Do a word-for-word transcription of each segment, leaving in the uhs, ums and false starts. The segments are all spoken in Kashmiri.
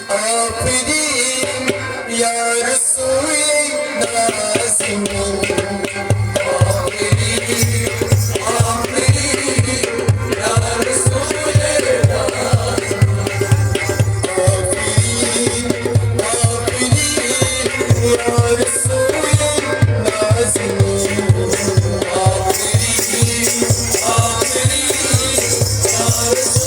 آفرین یا رسول نازنین، آفرین، آفرین یا رسول نازنین، آفرین، آفرین یا رسول نازنین، آفرین، آفرین یا رسول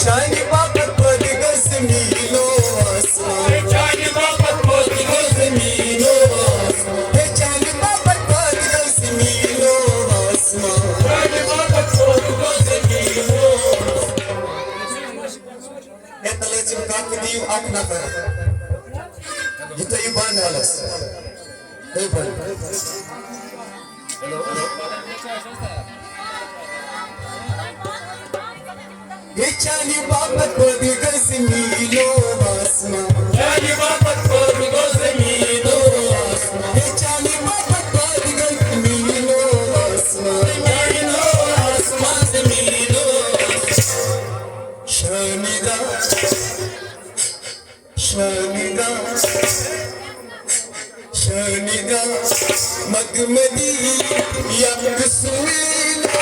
چانہِ باپتھ پٲدٕ گوٚو زٔمیٖن و آسمان۔ چانہِ باپتھ پٲدٕ گوٚو زٔمیٖن و آسمان۔ ہے، چانہِ باپتھ پٲدٕ گوٚو زٔمیٖن و آسمان۔ چانہِ باپتھ پٲدٕ گوٚو زٔمیٖن و آسمان۔ ہے، تَلہٕ حظ یِم کَتھ دِیِو اَکھ نفر۔ یہِ تھٲیِو بنٛد حالَس۔ ہے، بنٛد۔ ہے، چانہِ باپتھ پٲدٕ گوٚو زٔمیٖن و آسمان۔ چانہِ باپتھ پٲدٕ گوٚو زٔمیٖن و آسمان۔ ہے، چانہِ باپتھ پٲدٕ گوٚو زٔمیٖن و آسمان۔ زٔمیٖن و آسمان، زٔمیٖن و آسمان۔ شانہِ دار، شانہِ دار، شانہِ دار، مگمدی، یک سوینا،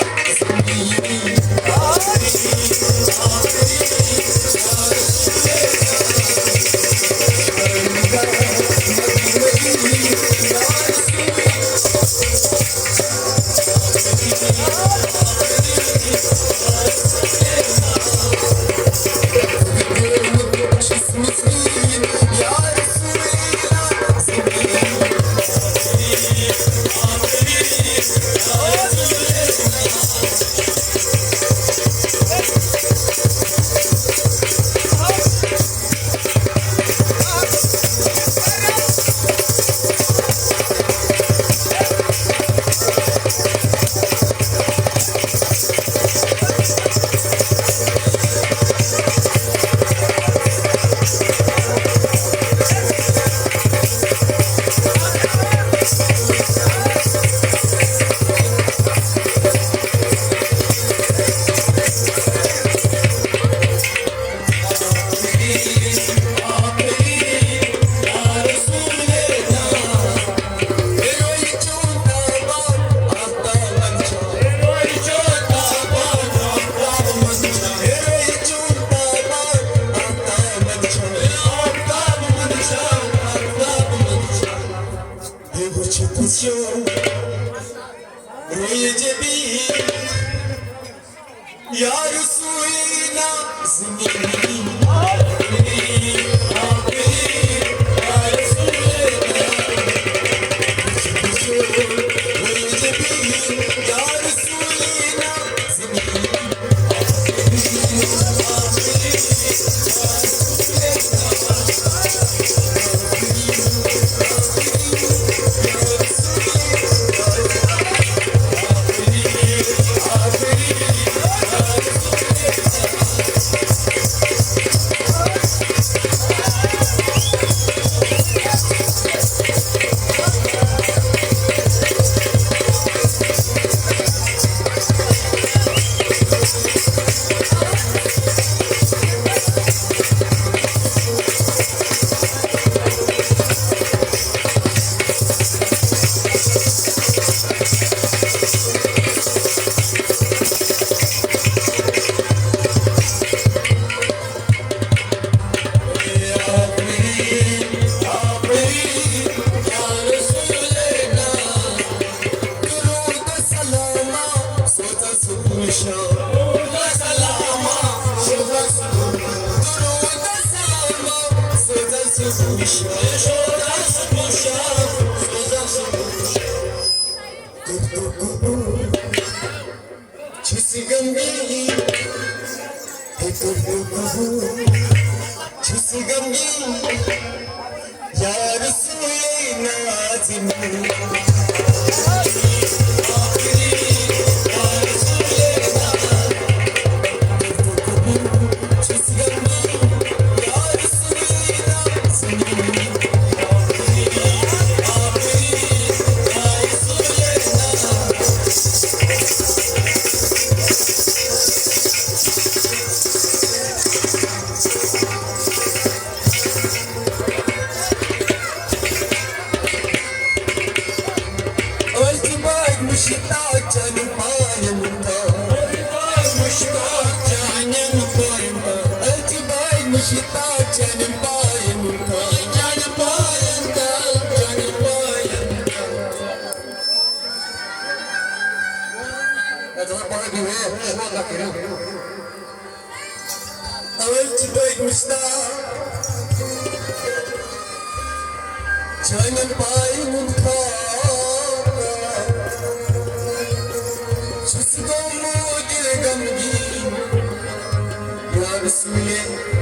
روی جبین، یا رسول نازنین۔ چھُس غمگیٖن، ہے کٔرِو قبوٗل، چھُس غمگیٖن، یا رسول نازنین۔ أسۍ چھِ بٔڑۍ مُشتاق چانٮ۪ن پاین تل۔ مُشتاق چانٮ۪ن پاین تل۔ أسۍ چھِ بٔڑۍ مُشتاق چانٮ۪ن پاین تل۔ چانٮ۪ن پاین تل، چانٮ۪ن پاین تل۔ أسۍ چھِ بٔڑۍ مُشتاق چانٮ۪ن پاین ہُنٛد خاکہ۔ چھُس گوٚمُت دِل غمگیٖن، یا رسولے۔